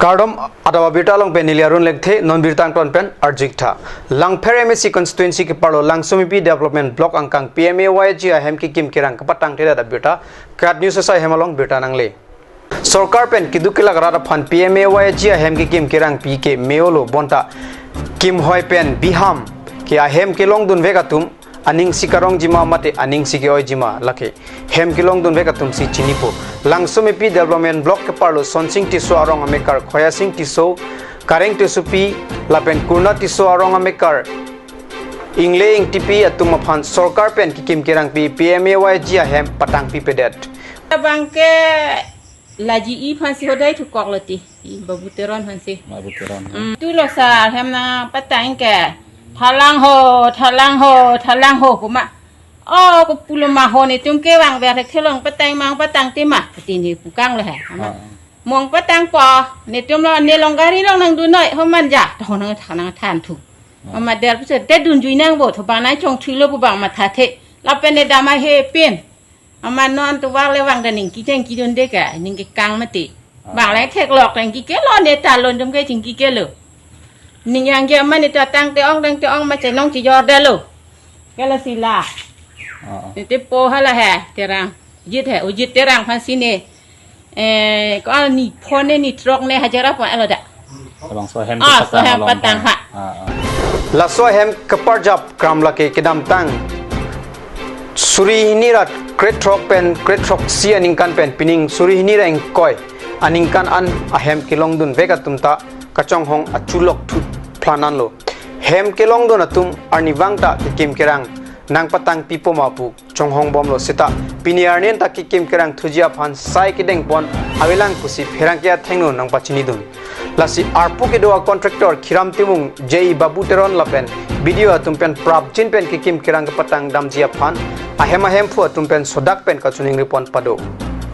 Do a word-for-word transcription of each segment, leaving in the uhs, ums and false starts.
Kardom, adap abirta along pen neli Arun Lekthe, non birta angton pen arju-ik tha. Langpher M A C constituency keparlo Langsomepi Development Block angkang P M A Y G ahem kekim kerang kepatangtedet abirta KAT News asai hem along birta nangle. Sorkar pen keduk kelak rat aphan P M A Y G ahem kekim kerangpi ke me-olo bonta kimhoi pen biham ke ahem kelongdunvek atum aning si karongjima mate aning si ke-oijima lake hem kelongdunvek atum si chinipo. Langsomepi Development Block keparlo Sonsing Tisso arong amekar Khoyasing Tisso, Kareng Tissopi lapen Kurna Tisso arong amekar Ingle Ingtipi atum aphan sorkar pen kekim kerangpi P M A Y G ahem patangpipedet. Abang ke la G E aphansi hodai thukok lo ti. I Babu Teron aphansi. Babu Teron. Hmm. Tu lo sar hem nangpatang ke. Thalang ho, thalang ho, thalang ho kuma. Oh, ko pulo ma ho netum kevang ver theklong patang mang patangte ma. Pati ni pukang le he. Ama. Ah. Mong patangpo. Netum lo ne long gari along nangdun noi ho manja. Tho nangthan nangthan thu. Ah. Ama der pusi te dunjui nangpo. Tho bang nangchongthui lo pu bang mathathe. Lapen ne dam ahe pin. Ama non tu vak le vang da ning kejeng kedunde ke, ning kekang mati. Ah. Vang le theklok tangki ke lo ne ta lon dum ke chingki ke lo. Ning yang ke ama ne ta tangte ong tangte ong ma chenong chijor de lo. Ke lasi la. Ah. Ne te po hala he, Terang. Jit he, ujit Terang aphansi ne. Eh, ko ani phone ne ni truck ne hajar apa elo da. Labangso ahem Ah, kepatang so hem along patang tang. Ha. Ah, ah. Laso ahem keparjap kram lake kedamtang suri hini ra krethrok pen krethrok isi aningkan pen pining suri hini ra ingkoi aningkan an ahem kelongdunvek atum ta kachonghong achulok thut plan anlo. Hem kelongdun atum arnivang ta kekim kerang nangpatangpipo ma pu chonghong bomlo seta pini arni ta kekim kerang thuji aphan sai kedengpon avelang pusi pherangke athengno nangpachinidun. Lasi arpu kedo a contractor Khiram Timung, J E Babu Teron lapen B D O atum pen prapjin pen kekim kerang kepatang damji aphan ahem ahemphu atum pen sodak pen kachiningripon pado.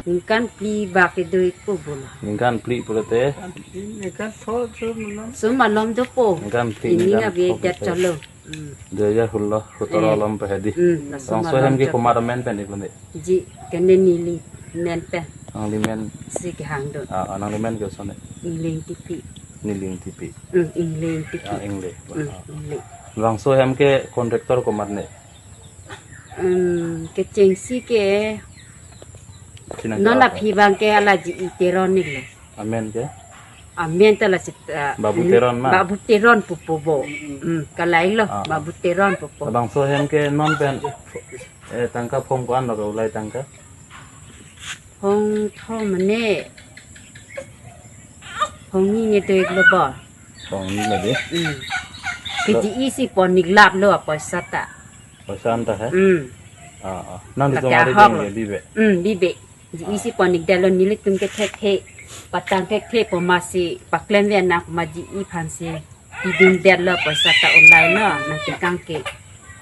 Ningkan phli bak kedo-ikpo bola. Ningkan phli pulote? Ningkan tho, tho malom. So malom dopo. Ningkan phli, Ini ningkan abi tho dat pulote. Chalo. Hmm. Dui hajar sullo, sotoro Eh. alom pe hedi. Hmm, laso Labangso malom ahem ke jok. Komat amen pen iklo ne? Ji, kene neli men pen. Nangli men. Si kehang do. Ah, ah, nangli men ke osone. Ingle Ingtipi. Ingle Ingtipi. Hmm, Ingle Ingtipi. Ah, Ingle. Hmm, Ah. Ingle. Labangso ahem ke contractor komat ne? Hmm, kechengsi ke Chinang non ke apa? Aphi bang ke ala G E Teron ni lo. Amen ke? Amen ta lasi, ah, Babu Teron ma? Babu Teron pupo bo. Hmm, kalai lo, Ah. Babu Teron pupo. Labangso ahem ke non pen, eh, tangka phong ko-an lo ke ulai tangka? Phong tho mane. Phong ni ne do-iklo bo. Phong ni lo de? Hmm. Lo- Ke G E si pon-iklap lo apoisa ta. Poisa an ta he? Hmm. Ah, ah. Nangtum Lake ahok denglo. Ke bibe? Hmm, bibe. G E Ah. si pon-ikdetlo nelitum ke thekthe. Patang thekthe po masi paklem ve nang ma G E aphansi. Pidundet lo poisa ta online lo, nangtekang ke.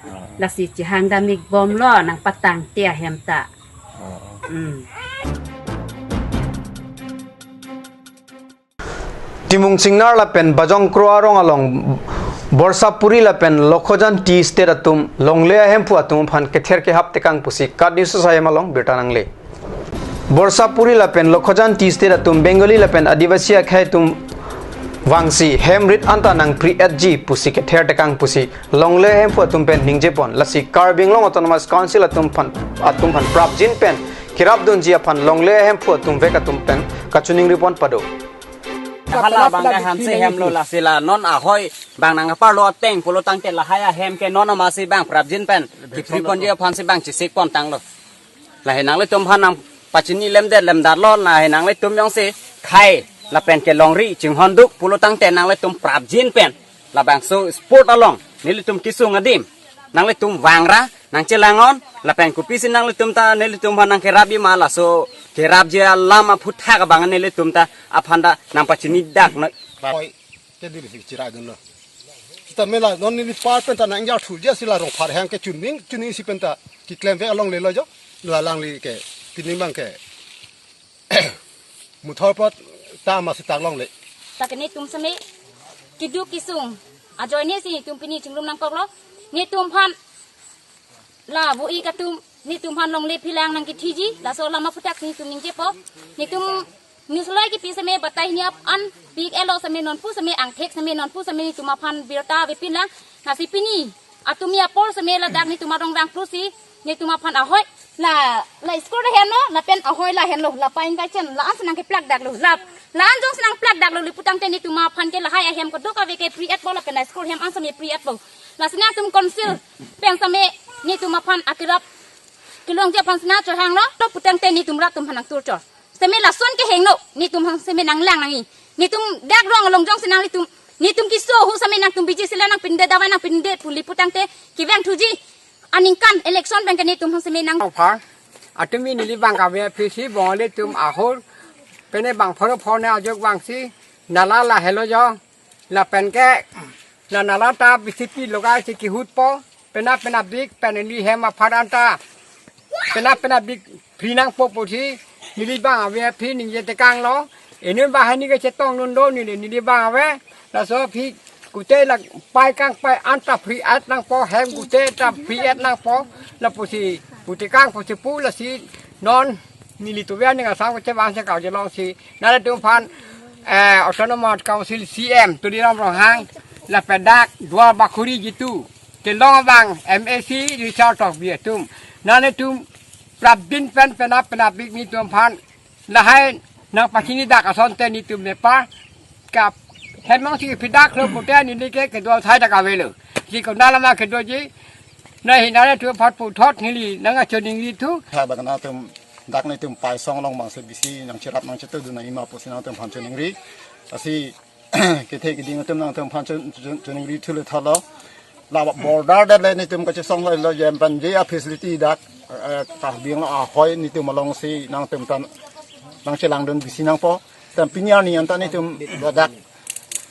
Ah. Lasi chehang dam-ik bomlo, nangpatangte ahem ta. Ah. Hmm. Timung Singnar lapen Bajong Kro arong along Borsapuri lapen Lokhojan Tea Estate atum longle ahemphu atum aphan kether kehap tekang pusi KAT News asai hem along birta nangle. Borsapuri lapen Lokhojan Tea Estate atum Bengali lapen Adivasi akhei atum vangsi hem rit anta nangpri-etji pusi kether tekang pusi longle ahemphu atum pen ningjepon, lasi Karbi Anglong Autonomous Council atum aphan, atum aphan prapjin pen kerapdunji aphan longle ahemphu atum vek atum pen kachiningripon pado. Hala bang ke hanse hem lo, lasi la non ahoi bang nangparlo ateng pulo tangte lahai ahem ke non amasi bang prapjin pen kepri ponji aphansi bang chesikpon tanglo. Lahai nanglitum aphan nangpachini lemdet lemdar lo, lahai nanglitum jongsi khai lapen ke longri chinghonduk pulo tangte nanglitum prapjin pen labangso spot along nelitum kesung adim nanglitum vangra nangchelang-on, lapen kopisi nanglitum ta nelitum aphan nangkerapji ma, laso kerapji alam aphuthak abang nelitum ta aphan ta nangpachini dak noi. Oi, ke diri si chira dun lo. Sita mela non neli par pen ta nangjar thulji si la Rongphar ahem ke chunbing chunbing si pen ta keklem ve along le lo jo. La alangli ke pini bang ke muthor pot ta masi tak longle. Ta ke netum seme keduk kesung ajoine si netum pini chingrum nangkoklo. Netum aphan la vo-i atum netum aphan longle pilang nangkethiji, laso alam aphuthak netum ningjepo. Netum News lai kipi seme batai hini ap an pik elo seme nonpu seme angthek seme nonpu seme netum aphan birta avepin lang. Lasi pini atumi apor seme ladak netum arong rang prusi netum aphan ahoi la, la school heno lapen ahoi la heno la pain kai chen la an senang keplak dak lo la, la an jong senang plak dak lo li putangte netum aphan ke lahai ahem kedok ave ke pre-et po lapen la school hem an seme pre-et po. Lasi nangtum council pen seme netum aphan akirap kelongji aphan sena chohang lo to putangte netum rat atum aphan nangtur chor. Seme lason kehingno, netum aphan seme nanglang nangji. Netum dak rong along jongsi nang netum, netum keso hu seme nangtum B J C la nangpinde, dawai nangpinde pu li putangte kevang thuji. Aningkan election pen ke netum aphan seme nang. Aupha, atumi neli bang kave aphi si Bongali atum ahor, pene bang phoro phone ajok vangsi, nala la helo jo, lapen ke, la nala ta B C P logai si kihut po, pena pena bik, pene neli hem apharan ta, pena pena bik, free nangpo pusi, neli bang ave aphi ningje tekang lo, inut bahani kechetong dun do neli, neli bang ave, laso aphi, kute la pai kangpai an ta free-et nangpo, hem kute ta free-et nangpo, lapusi, kute kang pusi pu lasi, non, neli tuve aning asam kechevang si kau jelong si, nangtum aphan, eh, Autonomous Council C M, Tuliram Ronghang, lapen dak, Duar Bakhuri jitu, kelong abang, M A C, Richard Tokbi atum, nangtum, prapjin pen pena pena bik netum aphan, lahai nangpachini dak asonte netum nepar, kap, hem nangsi phi dak lo pute neli ke kedo sai dak avelo. Si konat lama kedoji, na hini nangtum aphan puthot neli nangchiningri thu. Ha bang nangtum dak netum paisong along bang se bisi nangcherap nangchetu dun nangji ma pusi nangtum aphan chiningri. Lasi kethe keding atum nangtum aphan chun-, chun-, chiningri thu le thalo. La border det le netum kachesong lo jem pen je a facility dak, eh, Karbi Anglong ahoi netum along si nangtum tan nangchelang dun bisi nangpo. Tan pini arni anta netum dak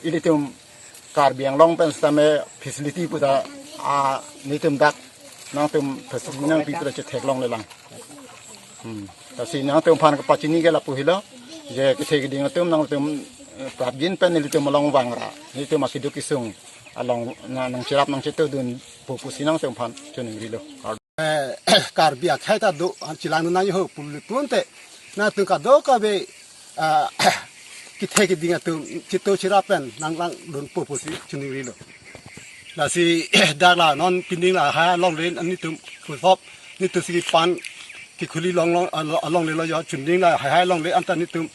ilitum Karbi Anglong pen sitame facility puta a netum dak nangtum facility nangpi puta chetheklongle lang. Hmm. Lasi nangtum aphan kapachini ke lapu helo. Je kethe keding atum nangtum, eh, prapjin pen nelitum along vangra. Nelitum akeduk kesung along na nangcherap nangchetu dun pu pusi nangtum aphan chiningrilo. Eh, Karbi akhei ta do, an chelang dun nangji ho pu li pute. Nangtum kadokave, ah, kethe keding atum chetu cherap pen nanglang dunpo pusi chiningrilo. Lasi dak la non pining lahai alongle netum puthot netum si pan kekhuli long long, along, alongle lo jo, chunding lahai alongle anta netum,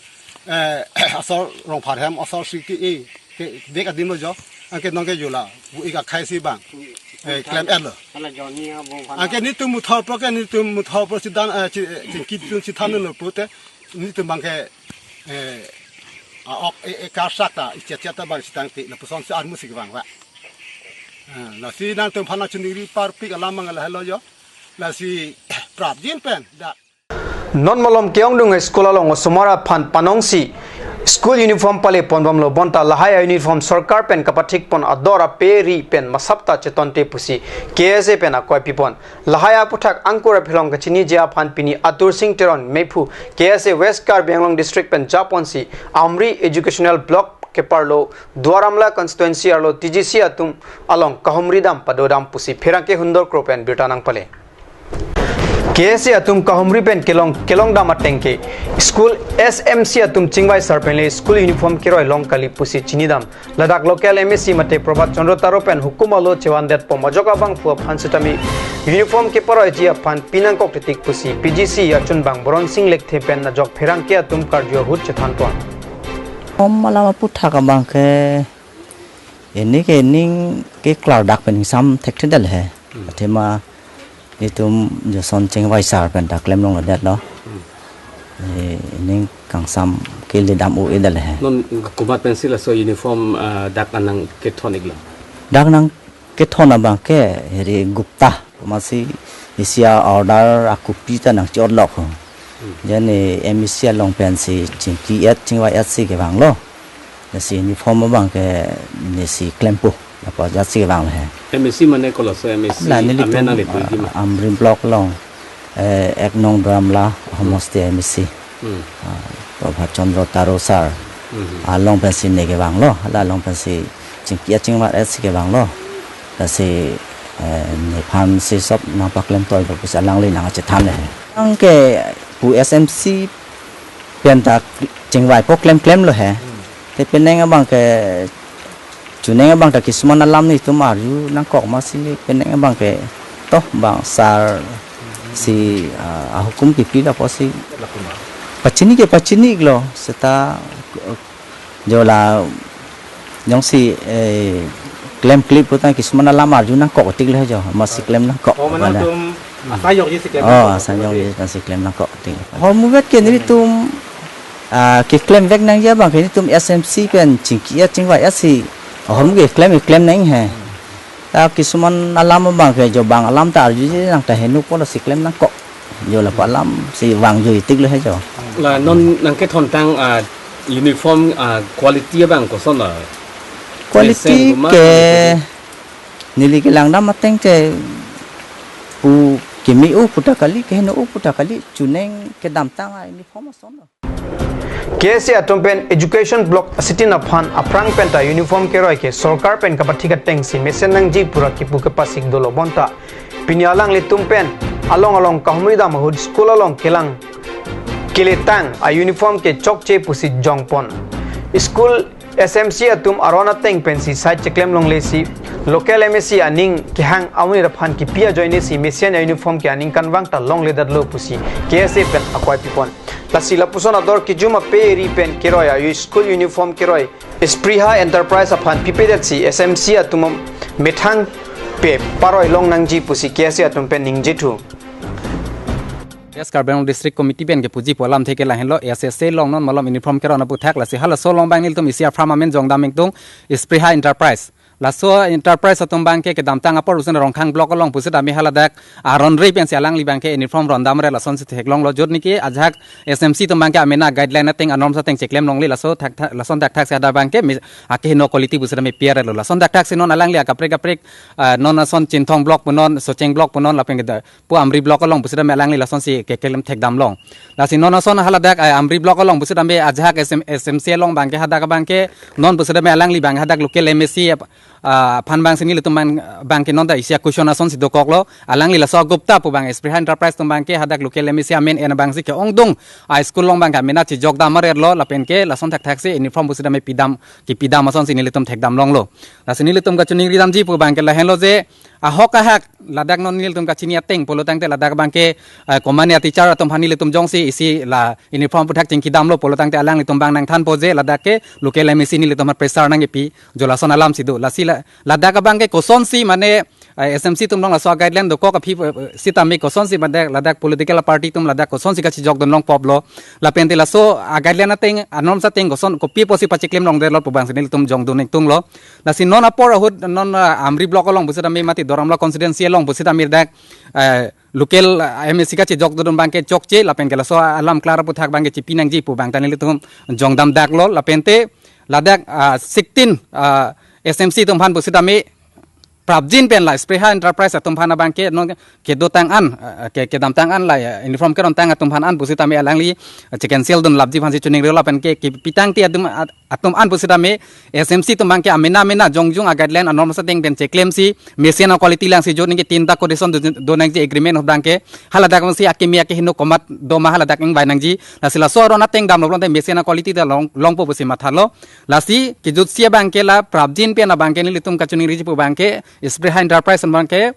eh, asor Rongphar hem asor si ke-e, kedek adim lo jo, anke nonke jo la, bu ik akhei si bang, eh, klem-et lo. Anke netum muthor pro ke netum muthor pro si dan, eh, chi-, eh, chingki tun si than lo pute, netum bang ke, eh, a-ok, eh, eh, karsak ta, ichet chet ta bang sitangte, lapuson si armu si kevang va. Ah, lasi nangtum aphan nangchiningri parpik alam mang lahelo jo. Lasi prapjin pen dak. Non malom ke-ongdung school along osomar aphan panongsi school uniform pale ponbomlo bonta lahai uniform sorkar pen kapathik pon ador aperi pen masapta chetonte pusi K S A pen akoi pipon. Lahai aputhak angkur aphelong kachiniji aphan pini Atur Sing Teron mephu K S A West Karbi Anglong District pen japonsi Amri Educational Block keparlo Duar Amla constituency arlo T G C atum along kahumri dam padodam pusi pherangke Hundor Kro pen birta nangpale. K S A atum kahumri pen kelong kelong dam ateng ke school S M C atum chingvai sar pen le school uniform keroi long kali pusi chinidam. Ladak local M A C mate Prabhat Chandra Taro pen hukum alo chevandet pom ajok abangphu aphan sitame uniform keparoiji aphan pinangkok titik pusi P G C achunbang Boron Sing Lekthe pen ajok pherangke atum karju ahut chethan pon. Om alam aputhak abang ke ini ke ning ke klardak pen ingsam thekthedel he. Hmm. Athema netum joson chingvai sar pen ta klem longledetlo. Hmm. Eh, ining kangsam ke le dam o edal he. Non komat pensi laso uniform, ah, dak anang kethon iklo? Dak nangkethon abang ke heri Gupta, komatsi isi a-order a-copy ta nangchot lok ho. Hmm. Jan, eh, M A C along pensi chingki-et chingvai-et si kevanglo. Lasi uniform abang ke nesi klempo, lapu ajat si vang le he. M A C mane koloso M A C? La nelitum, amen nang lepo di ma? Amri block along, eh, ek nong Duar Amla, hmm, homosti M A C. Hmm. Ah, Prabhat Chandra Taro sir. Hmm. Along pensi ne kevanglo, la along pensi chingki-et chingvai-et si kevanglo. Lasi, eh, nephan si sop nangpaklem toilo pusi alangli nangchethan le he. Anke pu S M C Pen ta chingvaipo klemklem lo he. Te penang abang ke, chunang abang ta kisuman alam netum arju nangkok, masi penang abang ke toh bang sar si, ah, ahukum kipi lapusi pachini ke pachini lo seta jo la jongsi, eh, klemklip putang kisuman alam arju nangkok tik lo he jo, masi klem nangkok. Oh, mane wala. Tum asa jongji si klem Oh, nangkok asa jongji si klem nangkok tik. Hormu vet ke nelitum, ah, keklem vek nangji abang ke nelitum S M C pen chingki-et chingvai-et si hormu keklem keklem nang he. Ta kisuman alam abang ke jo bang alam ta arjuji nang ta henu pulo si klem nangkok. Jo lapu alam si vangjo tik lo he jo. La non nangkethontang, ah, uniform, ah, quality abang koson la? Quality Mesen kuma ke quality. Neli kelangdam ateng ke pu kimi u puta kali, keheno u puta kali, chunang kedamtang a uniform ason lo. K S A atum pen education block asitin aphan aphrang pen ta uniform keroi ke sorkar pen kapathik ateng si mesen nangji pura kipu kepasik dolo bonta. Pini alanglitum pen along along kahumri dam ahut school along kelang keletang a uniform ke chokche pusi jongpon. School S M C atum aron ateng pensi side cheklem longle si local M A C aning kehang amonit aphan kipi ajoine si mesen a uniform ke aningkanvang ta longledetlo pusi K S A pen akoi pipon. Lasi lapuson ador kijum ape eri pen keroi a school uniform keroi Spriha Enterprise aphan pipedet si S M C atum methang pe paroi long nangji pusi K S A atum pen ningje thu. West Karbi Anglong District Committee pen kepuji pu alamthe ke lahenlo, S S A along non malom uniform keron aputhak, lasi halaso along abang nelitum isi aphrang amen jongdam ingtung, Spriha Enterprise. Laso enterprise atum abang ke kedamtang apor usun Rongkhang block along pusitame haladak aron re pensi alangli abang ke uniform rondam re lasonsi theklonglo, jut niki ajahak S M C atum abang ke amena guideline ateng anorms ateng cheklem longle, laso thakthak, lason thakthak si hadak abang ke mi, akeheno quality pusitame pi-et lo. Lason thakthak si non alangli akaprek kaprek, ah, non ason Chinthong block punon, Socheng block punon, lapen ke pu Amri block along pusitame alangli lasonsi keklem thekdam long. Lasi non ason haladak, ah, Amri block along pusitame ajahak S M, S M C along abang ke hadak abang ke non pusitame alangli abang hadak local M A C ap-, ah, aphan abang si nelitum abang, abang ke non ta isi a-question asonsi dokoklo. Alangli laso Gupta pu abang Spriha Enterprise atum abang ke hadak local M A C amen en abang si ke-ongdung a school along abang ke amena chejokdam aret lo lapen ke lason thakthak si uniform pusitame pidam, kipidam asonsi nelitum thekdam longlo. Lasi nelitum kachiningri damji pu abang ke lahenlo je ahok ahak ladak non nelitum kachini ateng pulo tangte ladak abang ke, eh, komane a-teacher atum aphan nelitum jongsi isi la uniform aputhak chingkidamlo pulo tangte alanglitum abang nangthanpo je ladak ke local M A C nelitum aphan pressure nangkepi, jo lason alam si do. Lasi la, ladak abang ke kosonsi mane, eh, S M C atum along laso guideline dokok aphi, eh, sitame kosonsi mane ladak political party atum ladak kosonsi kachejokdun longpoplo. Lapen te laso a-guideline ateng, anorms ateng koson kopi pusi pacheklem longdetlo pu abang si nelitum jongdun ingtunglo. Lasi non apor ahut non, ah, Amri block along pusitame mati Doramla constituency along pusitame dak, eh, local, ah, M A C kachejokdun abang ke chokche lapen ke laso alam clear aputhak abang ke chipi nangji pu abang ta nelitum jongdam daklo lapen te ladak, ah, sixteen, ah, S M C atum aphan pusitame prapjin pen la Spriha Enterprise atum aphan abang ke non kedotang an, ah, ke, kedamtang an la, ah, uniform kerontang atum aphan an pusitame alangli, ah, che-cancel dun lapji aphansi chiningrilo lapen ke, kipitangte atum, ah, atum an pusitame S M C atum abang ke amena amena jongjung a-guideline anorms ateng pen cheklemsi mesen a-quality langsi jut niki tinta condition do, do nangji agreement ahut abang ke haladak abang si akimi akeheno komat doma haladak ingvai nangji. Lasi laso aron ateng damlo pulote mesen a-quality ta long, longpo pusi mathalo. Lasi kejutsi abang ke la prapjin pen abang ke nelitum kachiningriji pu abang ke Spriha Enterprise abang ke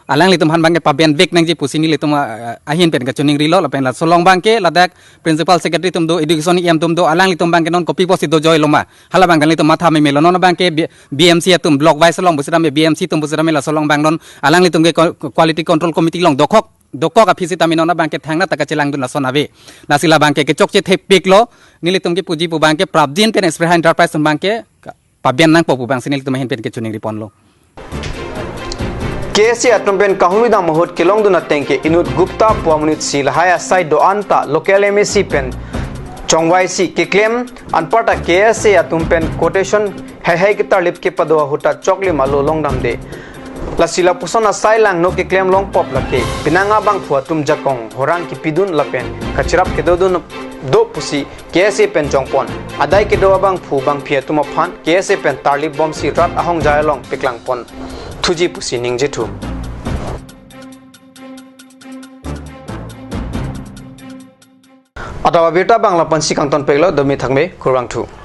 alanglitum aphan abang ke pabenvek nangji pusi nelitum, ah, ahin pen kachiningrilo lapen laso along abang ke ladak principal secretary atum do, education E M atum do, alanglitum abang ke non kopi pusi dojoilo ma. Hala abang ke nelitum matha memelo, non abang ke B-, B M C atum block wise along pusitame B M C atum pusitame laso along abang non alanglitum ke co-, quality control committee along dokok, dokok aphi sitame non abang ke thangnatta kachelangdun lason ave. Lasi la abang ke kechokche thepiklo, nelitum kepuji pu abang ke prapjin pen Spriha Enterprise atum abang ke paben nangpo pu abang si nelitum ahin pen kachiningri ponlo. K S A atum pen kahumri dam ahut kelongdun ateng ke inut Gupta pu amonit si lahai asai do-an ta local M A C pen chongvaisi keklem anparta K S A atum pen quotation heihei ketarlip kepado ahut ta choklim alo longdamde. Lasi lapuson asai langno keklem longpop lake penang abangphu atum jakong horang kipidun lapen kachirap kedodun do pusi K S A pen jongpon. Adai kedo abangphu bangphi atum aphan K S A pen tarlip bomsi rat ahongjai along peklangpon thuji pusi ningjethu. Adap abirta abang la-an pensi kangton peklo, dome thakme, kurvangthu.